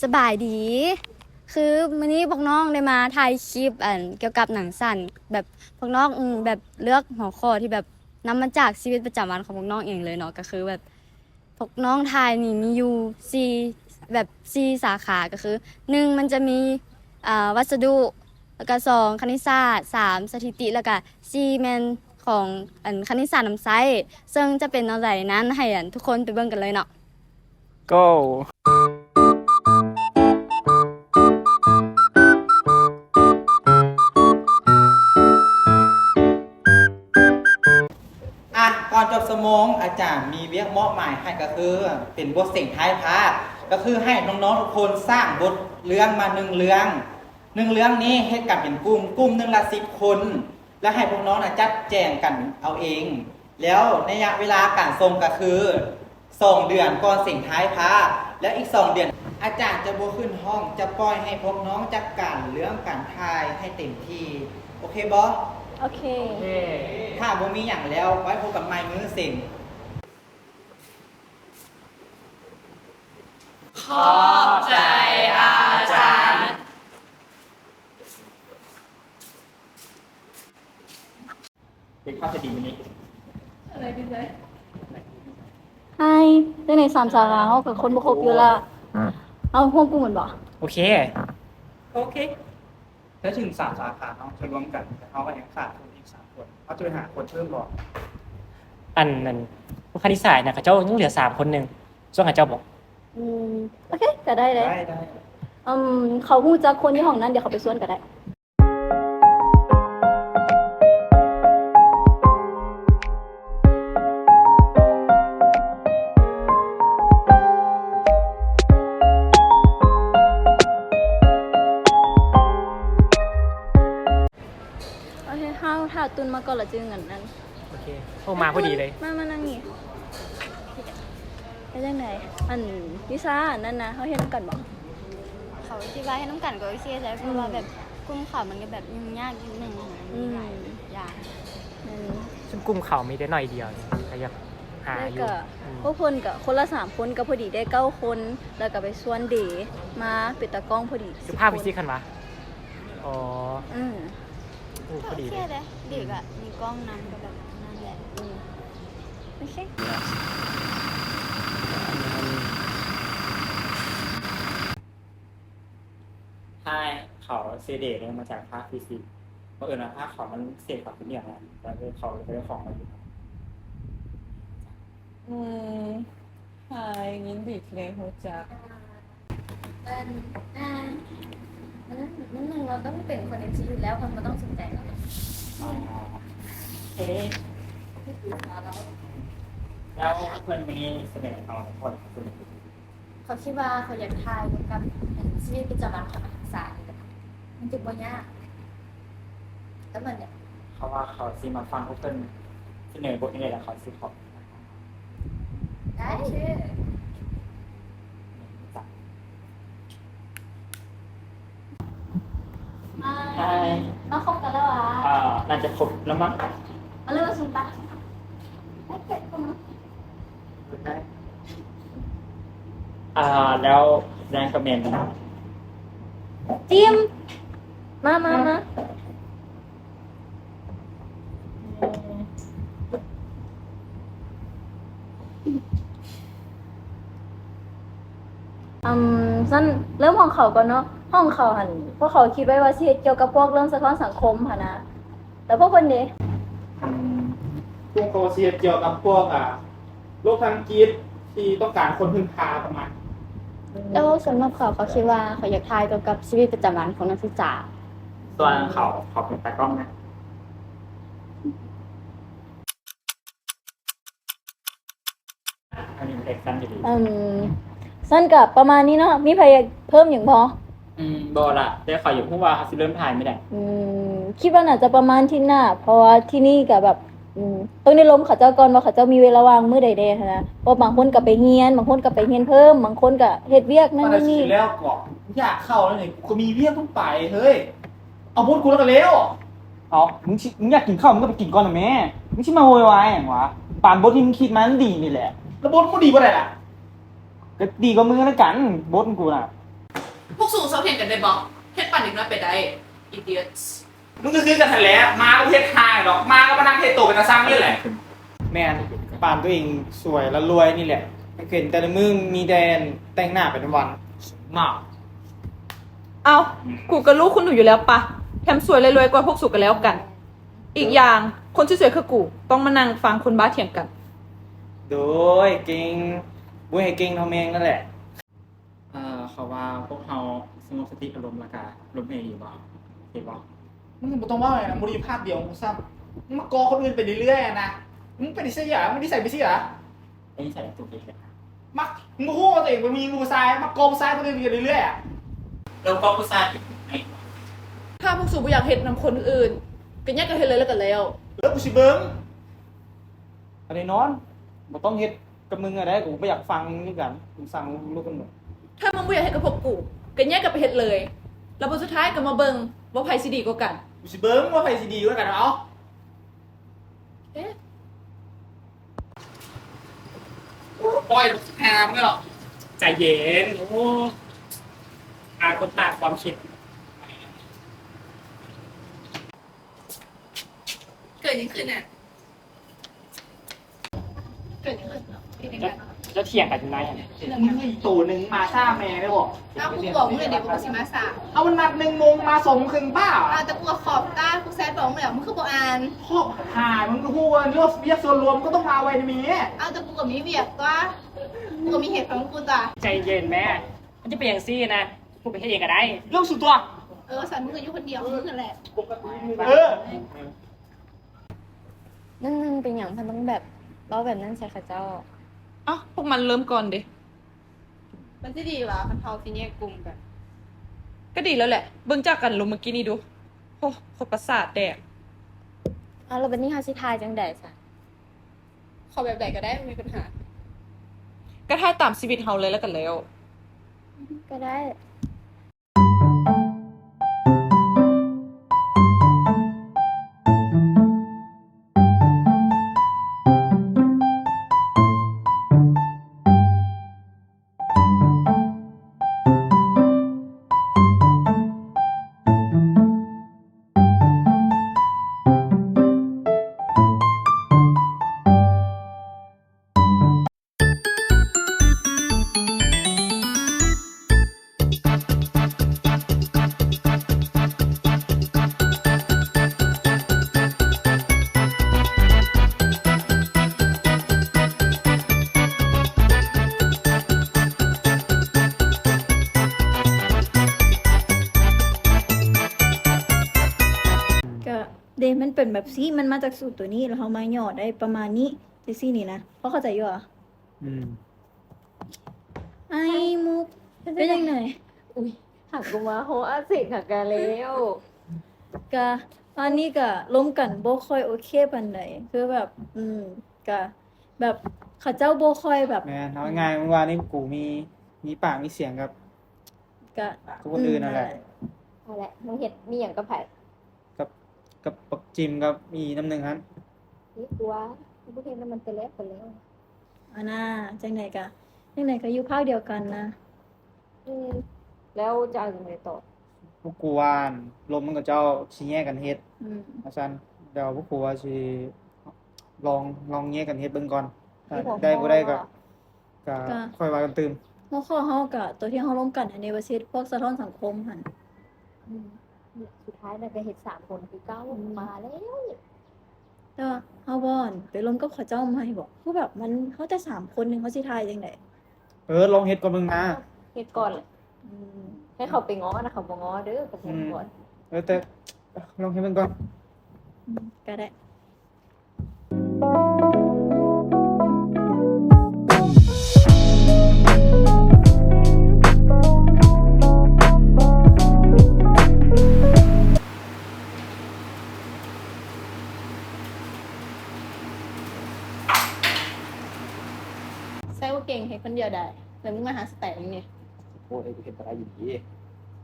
ສະບາຍດີ ຄືມື້ນີ້ພວກນ້ອງໄດ້ມາຖ່າຍຄລິບ ອັນ ກ່ຽວກັບໜັງສັ້ນ ແບບພວກນ້ອງ ອືມ ແບບເລືອກຫົວຂໍ້ທີ່ແບບນຳມາຈາກຊີວິດປະຈຳວັນຂອງພວກນ້ອງເອງເລີຍເນາະ ກໍຄືແບບພວກນ້ອງຖ່າຍນີ້ມີຢູ່ສີ່ ແບບສີ່ສາຂາ ກໍຄືໜຶ່ງ ມັນຈະມີ ອ່າ ວັດສະດຸ ແລ້ວກໍສອງ ຄະນິດສາດ ສາມ ສະຖິຕິ ແລ້ວກໍສີ່ ແມ່ນຂອງ ອັນ ຄະນິດສາດນຳໃຊ້ ເຊິ່ງຈະເປັນແນວໃດນັ້ນ ໃຫ້ ອັນ ທຸກຄົນໄປເບິ່ງກັນເລີຍເນາະ. Go! ອ່ະ ກ່ອນຈົບຊົ່ວໂມງ ອາຈານມີວຽກມອບໝາຍໃຫ້ ກໍຄືເປັນບົດເສັງທ້າຍພາກ ກໍຄືໃຫ້ນ້ອງໆທຸກຄົນສ້າງບົດເລື່ອງມາໜຶ່ງເລື່ອງ ໜຶ່ງເລື່ອງນີ້ເຮັດກັນເປັນກຸ່ມ ກຸ່ມໜຶ່ງລະສິບຄົນ ແລ້ວໃຫ້ພວກນ້ອງນະຈັດແຈງກັນເອົາເອງ ແລ້ວໄລຍະເວລາການສົ່ງກໍຄືສອງເດືອນກ່ອນເສັງທ້າຍພາກ ແລ້ວອີກສອງເດືອນ ອາຈານຈະບໍ່ຂຶ້ນຫ້ອງ ຈະປ່ອຍໃຫ້ພວກນ້ອງຈັດການເລື່ອງການຖ່າຍໃຫ້ເຕັມທີ່ ໂອເຄບໍ່? ໂອເຄ. ຖ້າບໍ່ມີຫຍັງແລ້ວ ໄວ້ພົບກັນໃໝ່ມື້ເສັງ. ຂອບໃຈອາຈານ. ເປັນຄວາມຈະດີມື້ນີ້. Hi ຈັ່ງໃດ ສາມສາຂາເຮົາກໍຄົນບໍ່ຄົບຢູ່ລະ. ເອົາ ຮ່ວມກຸ່ມກັນບໍ່? ໂອເຄ ໂອເຄ. ແລ້ວເຖິງສາມສາຂາເຮົາຈະລວມກັນ ແຕ່ເຮົາກໍຍັງຂາດຄົນອີກສາມຄົນ ເຮົາຈະໄປຫາຄົນເພີ່ມບໍ່? ອັນນັ້ນ ພວກຄະນິດສາດນະ ເຂົາເຈົ້າຍັງເຫຼືອສາມຄົນໜຶ່ງ ຊວນເຂົາເຈົ້າບໍ່? ອືມ ໂອເຄ ກໍໄດ້ເດ້. ໄດ້ ໄດ້. ອືມ ເຂົາຮູ້ຈັກຄົນຢູ່ຫ້ອງນັ້ນ ດຽວເຂົາໄປຊວນກໍໄດ້. ໂອເຄ ເຮົາຖ້າຕຸ່ນມາກ່ອນລະຈຶ່ງອັນນັ້ນ. ໂອເຄ ໂອ້ ມາພໍດີເລີຍ. ມາ ມານັ່ງນີ້. ເຮັດຈັ່ງໃດ? ອັນ ວິຊາອັນນັ້ນນະ ເຮົາເຮັດນຳກັນບໍ່? ເຂົາຄິດວ່າເຮັດນຳກັນກໍໂອເຄແຫຼະ ເພາະວ່າແບບກຸ່ມເຂົາມັນກໍແບບຫຍຸ້ງຍາກນິດໜຶ່ງ ມີຫຼາຍຢ່າງ. ອືມ ເຊິ່ງກຸ່ມເຂົາມີແຕ່ໜ້ອຍດຽວ ກໍຢາກຫາຢູ່. ແລ້ວກໍພວກເພິ່ນກໍຄົນລະສາມຄົນ ກໍພໍດີໄດ້ເກົ້າຄົນ ແລ້ວກໍໄປຊວນເດມາເປັນຕາກ້ອງພໍດີ. ຄືພາບ ສິບຄົນ ຊິຄັນວະ? ອໍ ອືມ ໂອ້ ກໍ ພໍດີເດ້ ໂອເຄເດ້ ດີກະມີກ້ອງນຳ ກໍແບບນັ້ນແຫຼະ. ອືມ ໂອເຄ. Hi ເຂົາຊື່ເດ ມາຈາກພາກຟີຊິກ ບັງເອີນວ່າພາກເຂົາມັນເສດເຂົາເປັນຫຍັງ ແລ້ວເຂົາເລີຍໄດ້ຂອງມາຢູ່. ອືມ Hi ຍິນດີທີ່ໄດ້ຮູ້ຈັກ. ເອີ ມັນ ມັນ ມັນ ເຮົາຕ້ອງເປັນຄົນເອັນຊີຢູ່ແລ້ວ ເຮົາບໍ່ຕ້ອງສົນໃຈ. ອໍ ໂອເຄ. ແລ້ວເພິ່ນມີສະເໜີເອົາຄົນ ເຂົາຄິດວ່າເຂົາຢາກຖ່າຍກ່ຽວກັບຊີວິດປະຈຳວັນຂອງນັກສຶກສານີ້ແຫຼະ ມັນຈຶ່ງບໍ່ຍາກ. ແລ້ວມັນ ເຂົາວ່າເຂົາຊິມາຟັງພວກເພິ່ນສະເໜີບົດນີ້ແຫຼະ ແລ້ວເຂົາຊິຂໍ. ໄດ້. ມາ ມາຄົບກັນແລ້ວຫວາ? ອ່າ ໜ້າຈະຄົບແລ້ວມັ້ງ. ມາເລີຍ ຊຸມປະ. ອ່າ ແລ້ວແດງກໍແມ່ນ ຈິມ ມາ ມາ ມາ. ອືມ ຊັ້ນເລີ່ມຫ້ອງເຂົາກ່ອນເນາະ. ຫ້ອງເຂົາຫັ້ນ ພວກເຂົາຄິດໄວ້ວ່າຊິເຮັດກ່ຽວກັບພວກເລື່ອງສະທ້ອນສັງຄົມຫັ້ນນະ. ແລ້ວພວກເພິ່ນເດ? ອືມ ພວກເຂົາຊິເຮັດກ່ຽວກັບພວກ ອ່າ ໂລກທາງຈິດທີ່ຕ້ອງການຄົນເພິ່ງພາປະມານ. ແລ້ວສຳລັບເຂົາ ເຂົາຄິດວ່າເຂົາຢາກຖ່າຍກ່ຽວກັບຊີວິດປະຈຳວັນຂອງນັກສຶກສາ. ສ່ວນເຂົາ ເຂົາເປັນຕາກ້ອງນະ. ອັນນີ້ເປັນເຊັກຊັນທີ່ດີ. ອືມ ຊັ້ນກໍປະມານນີ້ເນາະ. ມີໃຜຢາກເພີ່ມຫຍັງບໍ່? ອືມ ບໍ່ລະ ແຕ່ຂ້ອຍຢາກຮູ້ວ່າເຮົາຊິເລີ່ມຖ່າຍມື້ໃດ? ອືມ ຄິດວ່າໜ້າຈະປະມານທິດໜ້າ ເພາະວ່າທີ່ນີ້ກໍແບບ ອືມ ຕ້ອງໄດ້ລົມເຂົາເຈົ້າກ່ອນວ່າເຂົາເຈົ້າມີເວລາວ່າງມື້ໃດແດ່ຫັ້ນນະ. ເພາະບາງຄົນກໍໄປຮຽນ ບາງຄົນກໍໄປຮຽນເພີ່ມ ບາງຄົນກໍເຮັດວຽກນັ້ນນີ້. ແລ້ວກໍຢາກເຂົ້າແລ້ວນີ້ ກູກໍມີວຽກຕ້ອງໄປເຮີ້ຍ. ເອົາບົດກູແລ້ວກໍແລ້ວ. ເອົາ ມຶງຊິ ມຶງຢາກກິນເຂົ້າ ມຶງກໍໄປກິນກ່ອນນະແມ່. ມຶງຊິມາໂວຍວາຍຫຍັງວະ? ປານບົດທີ່ມຶງຄິດມາມັນດີນີ້ແຫຼະ. ແລ້ວບົດມຶງດີບໍ່ໄດ້ລະ? ກໍດີກວ່າມຶງລະກັນ ບົດກູນະ. ພວກສູເຊົາຖຽງກັນໄດ້ບໍ່? ເຮັດປານເດັກນ້ອຍໄປໄດ້ idiots. ມຶງກໍຄືກັນຫັ້ນແຫຼະ ໝາກໍບໍ່ເຮັດຮ້າຍດອກ ໝາກໍມານັ່ງເຮັດໂຕເປັນຕາຊັງຢູ່ແຫຼະ. ແມ່ນ ປານຕົວເອງສວຍລະລວຍນີ້ແຫຼະ ເຫັນແຕ່ລະມື້ມີແຕ່ແຕ່ງໜ້າໄປວັນໆ. ເອົ້າ ກູກໍຮູ້ຄຸນໜູຢູ່ແລ້ວປະ ແຖມສວຍລະລວຍກວ່າພວກສູກໍແລ້ວກັນ. ອີກຢ່າງ ຄົນສວຍໆຄືກູຕ້ອງມານັ່ງຟັງຄົນບ້າຖຽງກັນ. ໂດຍ ເກັ່ງ ບໍ່ໃຫ້ເກັ່ງເທົ່າແມງນັ້ນແຫຼະ. ເອີ ເຂົາວ່າພວກເຮົາສະຫງົບສະຕິອາລົມ ແລ້ວກະລົມເອງຢູ່ບໍ່? ເຫັນບໍ່? ມຶງບໍ່ຕ້ອງເວົ້າຫຍັງນະ ບໍ່ດີພາບດຽວມຶງຊ້ຳ ມຶງມາກໍ່ຄົນອື່ນໄປເລື້ອຍໆນະ ມຶງເປັນນິໄສຫຍັງ? ມຶງນິໄສເປັນຊີ້ຫວາ? ເປັນນິໄສຕົວເອງ ມັກ ມຶງບໍ່ຮູ້ວ່າຕົວເອງເປັນຜູ້ຍິງຫຼືຜູ້ຊາຍ ມາກໍ່ຜູ້ຊາຍຄົນອື່ນໄປເລື້ອຍໆອະ. ແລ້ວກໍຜູ້ຊາຍ ຖ້າພວກສູບໍ່ຢາກເຮັດນຳຄົນອື່ນ ກໍແຍກກັນເຮັດເລີຍແລ້ວກໍແລ້ວ. ເອີ ກູຊິເບິ່ງ. ອັນນີ້ນອນ ບໍ່ຕ້ອງເຮັດກັບມຶງອະໄດ໋ ກູບໍ່ຢາກຟັງຄືກັນ ກູສັ່ງລູກກັນໝົດ. ຖ້າມຶງບໍ່ຢາກເຮັດກັບພວກກູ ກໍແຍກກັນໄປເຮັດເລີຍ ແລ້ວບອດສຸດທ້າຍກໍມາເບິ່ງວ່າໃຜຊິດີກວ່າກັນ. ກູຊິເບິ່ງວ່າໃຜຊິດີກວ່າກັນ ເອົາ. ເອະ ໂອ້ຍ ປອຍ ຫາມຶງເນາະ ໃຈເຢັນ. ໂອ້ ຕ່າງຄົນຕ່າງຄວາມຄິດ. ເກີດຫຍັງຂຶ້ນນະ? ເກີດຫຍັງຂຶ້ນ? ເຈົ້າຖຽງກັນຢູ່ໃນຫັ້ນ. ມຶງອີກໂຕໜຶ່ງມາຊ້າແມ່ໄດ້ບໍ່? ອ້າວ ກູບອກມຶງແລ້ວເດວ່າກູຊິມາຊ້າ. ເອົາ ມັນນັດໜຶ່ງໂມງ ມາສອງໂມງເຄິ່ງບ້າ. ອ້າວ ແຕ່ກູກໍຂອບຕາ ກູແຊັດບອກມຶງແລ້ວ ມຶງຄືບໍ່ອ່ານ? ຂອບຫາ ມຶງຮູ້ວ່າເລື່ອງວຽກສ່ວນລວມມັນກໍຕ້ອງມາໄວນະແມ່. ອ້າວ ແຕ່ກູກໍມີວຽກຕົວະ ກູກໍມີເຫດຜົນຂອງກູຕົວະ. ໃຈເຢັນແມ່ ມັນຈະເປັນຈັ່ງຊີ້ນະ ກູໄປເຮັດເອງກໍໄດ້ ເລື່ອງສ່ວນຕົວ. ເອີ ຊັ້ນມຶງກໍຢູ່ຄົນດຽວຂອງມຶງຫັ້ນແຫຼະ. ເອີ. ໜຶ່ງໆ ເປັນຫຍັງເພິ່ນຕ້ອງແບບເວົ້າແບບນັ້ນໃສ່ເຂົາເຈົ້າ? ເອົ້າ ພວກມັນເລີ່ມກ່ອນເດ. ມັນຊິດີຫວາ ຄັນເຮົາຊິແຍກກຸ່ມກັນ? ກໍດີແລ້ວແຫຼະ ເບິ່ງຈາກການລົມມື້ກີ້ນີ້ດູ. ໂອ້ ໂຄດປະສາດແດກ. ເອົາ ແລ້ວບັດນີ້ເຮົາຊິຖ່າຍຈັ່ງໃດຊະ? ຂໍແບບໃດກໍໄດ້ ບໍ່ມີບັນຫາ. ກໍຖ່າຍຕາມຊີວິດເຮົາເລີຍແລ້ວກັນແລ້ວ. ກໍໄດ້. ກະ ເດ້ ມັນເປັນແບບຊີ້ ມັນມາຈາກສູດໂຕນີ້ ແລ້ວເຮົາມາຫຍໍ້ໄດ້ປະມານນີ້ ຈັ່ງຊີ້ນີ້ນະ ພໍເຂົ້າໃຈຢູ່ຫວາ? ອືມ. ອ້າຍມຸກ ເປັນຈັ່ງໃດ? ອຸ້ຍ ຫາກກູມາຮອດເສັງຫາກະແລ້ວ. ກະ ຕອນນີ້ກະລົມກັນບໍ່ຄ່ອຍໂອເຄປານໃດ ຄືແບບ ອືມ ກະແບບເຂົາເຈົ້າບໍ່ຄ່ອຍແບບ ແມ່ນ ເອົາງ່າຍໆ ມື້ວານນີ້ກູມີ ມີປາກມີສຽງກັບ ກະ ກັບຄົນອື່ນນັ້ນແຫຼະ. ອືມ ນັ້ນແຫຼະ ນັ້ນແຫຼະ ມຶງເຮັດ ມີຫຍັງກັບໃຜ? ກັບ ກັບບັກຈິມກັບອີ່ນຳໜຶ່ງຫັ້ນ. ເຮັດຕົວະ ບໍ່ເຮັດນຳມັນແຕ່ແລກພຸ້ນແລ້ວ. ອານາ ຈັ່ງໃດກະ ຈັ່ງໃດກະຢູ່ພາກດຽວກັນນະ. ອືມ ແລ້ວຈະເອົາຈັ່ງໃດຕໍ່? ພວກກູວ່າລົມນຳເຂົາເຈົ້າຊິແຍກກັນເຮັດ ອືມ ວ່າຊັ້ນ. ແລ້ວພວກກູວ່າຊິລອງ ລອງແຍກກັນເຮັດເບິ່ງກ່ອນ ໄດ້ບໍ່ໄດ້ກະ ກະ ກະ ຄ່ອຍວ່າກັນຕື່ມ. ຫົວຂໍ້ເຮົາກະ ໂຕທີ່ເຮົາລົມກັນອັນນີ້ວ່າຊິເຮັດພວກສະທ້ອນສັງຄົມຫັ້ນ. ອືມ ສຸດທ້າຍແລ້ວກະເຮັດສາມຄົນຄືເກົ່າ. ອືມ ມາແລ້ວ. ແຕ່ວ່າເຮົາບໍ່ໄປລົມກັບເຂົາເຈົ້າໃໝ່ບໍ? ຄືແບບມັນ ເຮົາແຕ່ສາມຄົນໜຶ່ງ ເຮົາຊິຖ່າຍຈັ່ງໃດ? ເອີ ລອງເຮັດກ່ອນເບິ່ງນາ. ເຮັດກ່ອນ. ອືມ ໃຫ້ເຂົາໄປງໍ້ນະ ເຂົາບໍ່ງໍ້ເດີ ເຂົາບໍ່ງໍ້. ອືມ ເອີ ແຕ່ລອງເຮັດເບິ່ງກ່ອນ. ອືມ ກະໄດ້. ໃສ່ບໍ່ເກັ່ງ ເຮັດຄົນດຽວໄດ້ ແລ້ວມຶງມາຫາສະແຕກນີ້. ໂທດ ເຮັດບໍ່ໄດ້ຢູ່ດີ.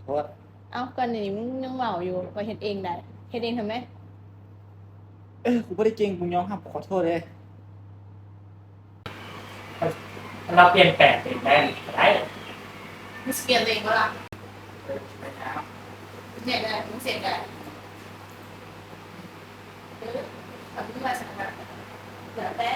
ໂທດ. ເອົ້າ ກ່ອນໜ້ານີ້ມຶງຍັງເວົ້າຢູ່ວ່າເຮັດເອງໄດ້ ເຮັດເອງທຳໄມ? ເອີ ກູບໍ່ໄດ້ເກັ່ງ ກູຍອມຮັບ ຂໍໂທດເລີຍ. ຖ້າລາວປ່ຽນແປງເປັນໄດ້ກໍໄດ້. ມຶງຊິປ່ຽນເອງບໍ່ລະ? ເສຍດາຍ ເສຍດາຍ ເອີ ເຂົາມີວາສະນາ ແລ້ວແຕ່.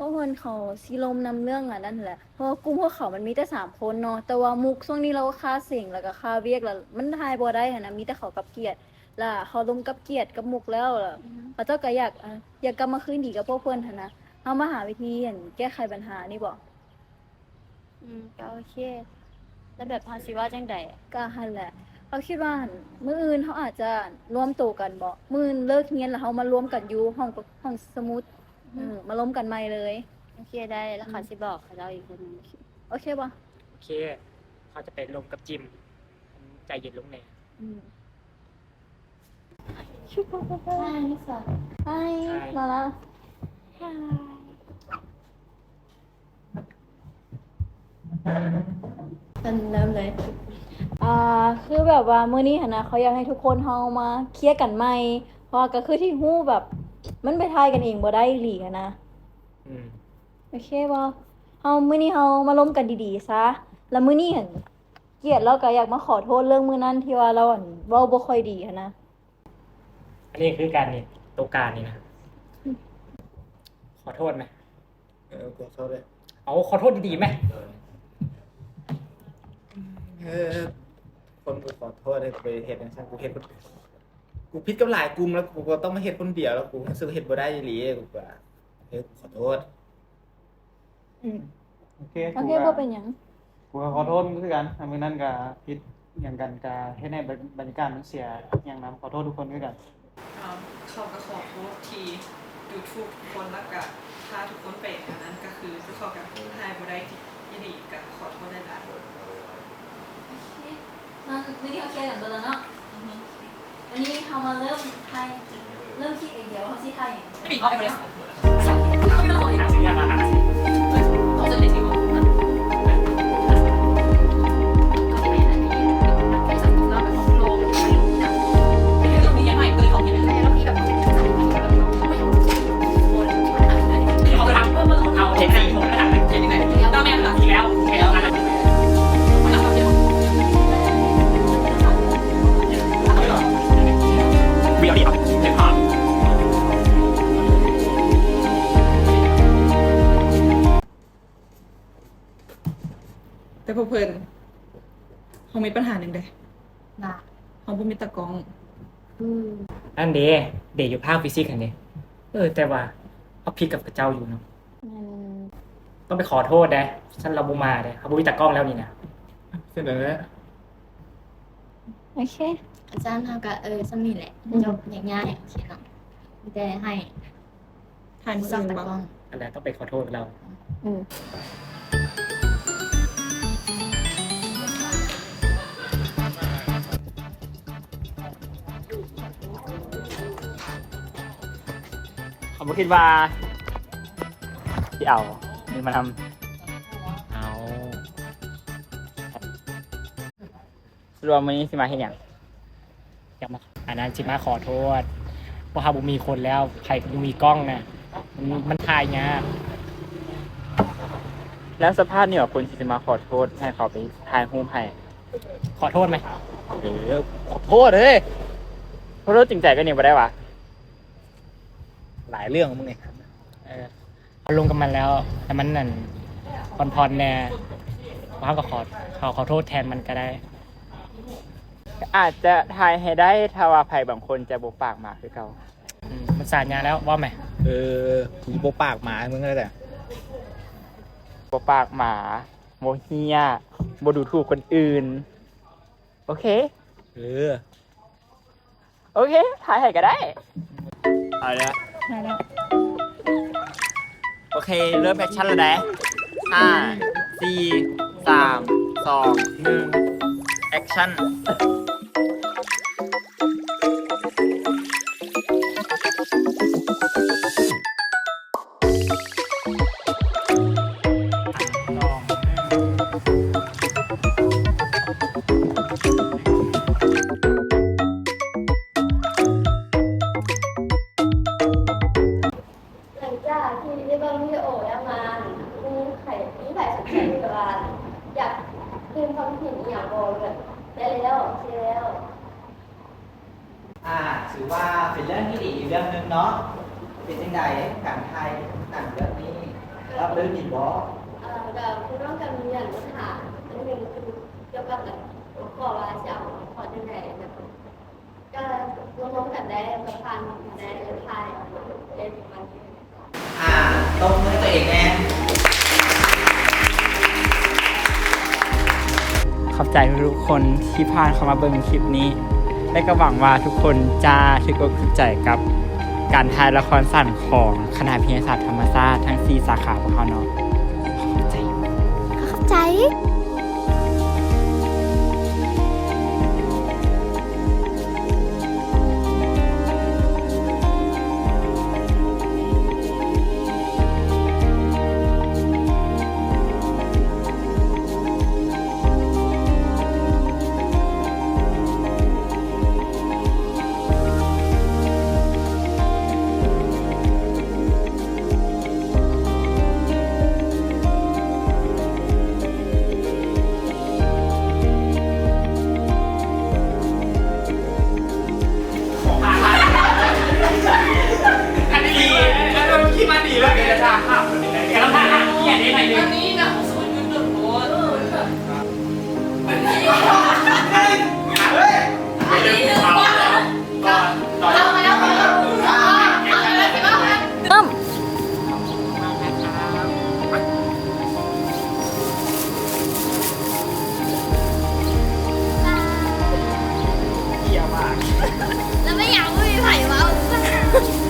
ພວກເພິ່ນເຂົາຊິລົມນຳເລື່ອງອັນນັ້ນແຫຼະ ເພາະວ່າກຸ່ມພວກເຂົາມັນມີແຕ່ສາມຄົນເນາະ ແຕ່ວ່າມຸກຊ່ວງນີ້ລາວຄາເສັງ ແລ້ວກໍຄາວຽກ ແລ້ວມັນຖ່າຍບໍ່ໄດ້ຫັ້ນນະ ມີແຕ່ເຂົາກັບກຽດ ລະເຂົາລົມກັບກຽດກັບມຸກແລ້ວ ລະ ອືຮຶ ເຂົາເຈົ້າກໍຢາກ ອາ ຢາກກັບມາຄືນດີກັບພວກເພິ່ນຫັ້ນນະ ເຮົາມາຫາວິທີ ອັນ ແກ້ໄຂບັນຫານີ້ບໍ? ອືມ ກໍໂອເຄ ແລ້ວແບບເຮົາຊິເວົ້າຈັ່ງໃດ? ກໍຫັ້ນແຫຼະ ເຮົາຄິດວ່າ ມື້ອື່ນເຮົາອາດຈະລວມໂຕກັນບໍ? ມື້ອື່ນເລີກຮຽນແລ້ວເຮົາມາລວມກັນຢູ່ຫ້ອງ ຫ້ອງສະໝຸດ ອືມ ເອີ ມາລົມກັນໃໝ່ເລີຍ. ໂອເຄ ໄດ້ ແລ້ວຂ້ອຍ ອືມ ຊິບອກເຂົາເຈົ້າອີກເທື່ອໜຶ່ງ. ໂອເຄບໍ່? ໂອເຄ ຂ້ອຍຈະໄປລົມກັບຈິມ ໃຈເຢັນລົງແດ່. ອືມ. ຮາຍ ມາລາ ຮາຍ ເລີ່ມເລີຍ ອ່າ ຄືແບບວ່າມື້ນີ້ຫັ້ນນະ ເຂົາຢາກໃຫ້ທຸກຄົນເຮົາມາເຄຍກັນໃໝ່ ເພາະວ່າກໍຄືທີ່ຮູ້ແບບ ມັນໄປຖ່າຍກັນເອງບໍ່ໄດ້ອີ່ຫຼີຫັ້ນນະ. ອືມ ໂອເຄບໍ່? ເຮົາ ມື້ນີ້ເຮົາມາລົມກັນດີໆຊະ ແລ້ວມື້ນີ້ຫັ້ນ ກຽດລາວກໍຢາກມາຂໍໂທດເລື່ອງມື້ນັ້ນທີ່ວ່າລາວ ອັນ ເວົ້າບໍ່ຄ່ອຍດີຫັ້ນນະ. ອັນນີ້ຄືການນີ້ ໂຕການນີ້ນະ ອືມ ຂໍໂທດແມ. ເອີ ຂໍໂທດເດີ. ເອົາ ຂໍໂທດດີໆແມ. ເອີ ຄົນ ກູຂໍໂທດເດີ ກູໄປເຮັດຈັ່ງຊັ້ນ ກູເຮັດ ກູຜິດກັບຫຼາຍກຸ່ມ ແລ້ວກູກໍຕ້ອງມາເຮັດຄົນດຽວ ແລ້ວກູຮູ້ສຶກເຮັດບໍ່ໄດ້ອີ່ຫຼີ ກູກໍ ເອີ ຂໍໂທດ. ອືມ ໂອເຄ ໂອເຄ ບໍ່ເປັນຫຍັງ ກູກໍຂໍໂທດຄືກັນ ມື້ນັ້ນກໍຜິດຫຍັງກັນ ກໍເຮັດໃຫ້ບັນຍາກາດມັນເສຍຫຍັງນຳ ຂໍໂທດທຸກຄົນຄືກັນ. ເອີ ເຂົາກໍຂໍໂທດທີ່ດູຖູກທຸກຄົນ ແລ້ວກໍພາທຸກຄົນໄປອັນນັ້ນ ກໍຄືເຂົາກໍຖ່າຍບໍ່ໄດ້ອີ່ຫຼີ ກໍຂໍໂທດຫຼາຍໆ. ໂອເຄ ມາ ມື້ນີ້ເຮົາເຄຍກັນເບິດແລ້ວເນາະ. ອືຮຶ ອັນນີ້ເຮົາມາເລີ່ມຖ່າຍ ເລີ່ມຄິດໄອເດຍວ່າເຮົາຊິຖ່າຍຫຍັງ. ແຕ່ພວກເພິ່ນ ເຮົາມີບັນຫາໜຶ່ງເດ້. ວ່າ? ເຮົາບໍ່ມີຕາກ້ອງ. ອືມ ນັ້ນເດ້ ເດຢູ່ພາກຟີຊິກຫັ້ນເດ້. ເອີ ແຕ່ວ່າເຮົາຜິດກັບເຂົາເຈົ້າຢູ່ເນາະ. ແມ່ນ. ຕ້ອງໄປຂໍໂທດເດ້ ຊັ້ນລາວບໍ່ມາເດ້. ເຮົາບໍ່ມີຕາກ້ອງແລ້ວນີ້ນະ. ເຊັ່ນນັ້ນແຫຼະ. ໂອເຄ ອາຈານ ເຮົາກໍ ເອີ ສ່ຳນີ້ແຫຼະ. ອືມ ຈົບ ແຍກຍ້າຍ. ໂອເຄເນາະ. ມີແຕ່ໃຫ້ ຖ່າຍມື້ອື່ນບໍ່? ອັນນັ້ນຕ້ອງໄປຂໍໂທດລາວ. ອືມ ເຂົາບໍ່ຄິດວ່າຊິເອົານີ້ມານຳ. ເອົາ ສະຫຼຸບວ່າມື້ນີ້ຊິມາເຮັດຫຍັງ? ຢາກມາ ອັນນັ້ນຊິມາຂໍໂທດ ພວກເຮົາບໍ່ມີຄົນແລ້ວ ໃຜກໍບໍ່ມີກ້ອງນະ ມັນ ມັນຖ່າຍຍາກ. ແລ້ວສະພາບນີ້ຫວາ ຄົນຊິມາຂໍໂທດໃຫ້ເຂົາໄປຖ່າຍຮູບໃຫ້? ຂໍໂທດແມ. ເອີ ຂໍໂທດເອີຍ ຂໍໂທດຈິງໃຈກໍນີ້ບໍ່ໄດ້ຫວາ? ຫຼາຍເລື່ອງຂອງມຶງນີ້. ເອີ ເຮົາລົມກັບມັນແລ້ວ ແຕ່ມັນນັ້ນຜ່ອນໆແດ່ ເຮົາກໍຂໍ ເຮົາຂໍໂທດແທນມັນກໍໄດ້. ອາດຈະຖ່າຍໃຫ້ໄດ້ ຖ້າວ່າໃຜບາງຄົນຈະບໍ່ປາກໝາຄືເກົ່າ. ອືມ ມັນສາຍາແລ້ວ ເວົ້າແມ. ເອີ ບໍ່ປາກໝາໃຫ້ມຶງແລ້ວແຫຼະ. ບໍ່ປາກໝາ ບໍ່ເຮ້ຍ ບໍ່ດູຖູກຄົນອື່ນ. ໂອເຄ. ເອີ. ໂອເຄ ຖ່າຍໃຫ້ກໍໄດ້. ເອົາເດີ ໄດ້ແລ້ວ. ໂອເຄ ເລີ່ມແອັກຊັນແລ້ວເດ້. ຫ້າ ສີ່ ສາມ ສອງ ໜຶ່ງ ແອັກຊັນ. ເລື່ອງໜຶ່ງເນາະ ເປັນຈັ່ງໃດການຖ່າຍໜັງເລື່ອງນີ້ ລາບລື່ນດີບໍ່? ເອີ ກໍຄືນ້ອງກໍມີຫຍັງມາຖາມອັນໜຶ່ງ ຄືກ່ຽວກັບແບບຫົວຂໍ້ວ່າຊິເອົາຫົວຂໍ້ຈັ່ງໃດ ແບບ ກໍລົມໆກັນໄດ້ ກໍຜ່ານກັນໄດ້ ກໍຖ່າຍເອງປະມານນີ້. ອ່າ ຕົບມືໃຫ້ຕົວເອງແດ່. ຂອບໃຈທຸກໆຄົນທີ່ຜ່ານເຂົ້າມາເບິ່ງຄລິບນີ້ ແລະ ກໍຫວັງວ່າທຸກຄົນຈະຖືກອົກຖືກໃຈກັບການຖ່າຍລະຄອນສັ້ນຂອງຄະນະວິທະຍາສາດທຳມະຊາດທັງສີ່ສາຂາພວກເຮົາເນາະ. ຂອບໃຈ. ຂອບໃຈ. ອັນນີ້ດີ ອັນນີ້ຂີ້ມາດີເລີຍ ແຕ່ຖ້າຫາກ ແຕ່ຖ້າຫາກ ອັນນີ້ນະ ເລີ່ມ ແລ້ວແມ່ນຫຍັງບໍ່ມີໃຜເວົ້າ?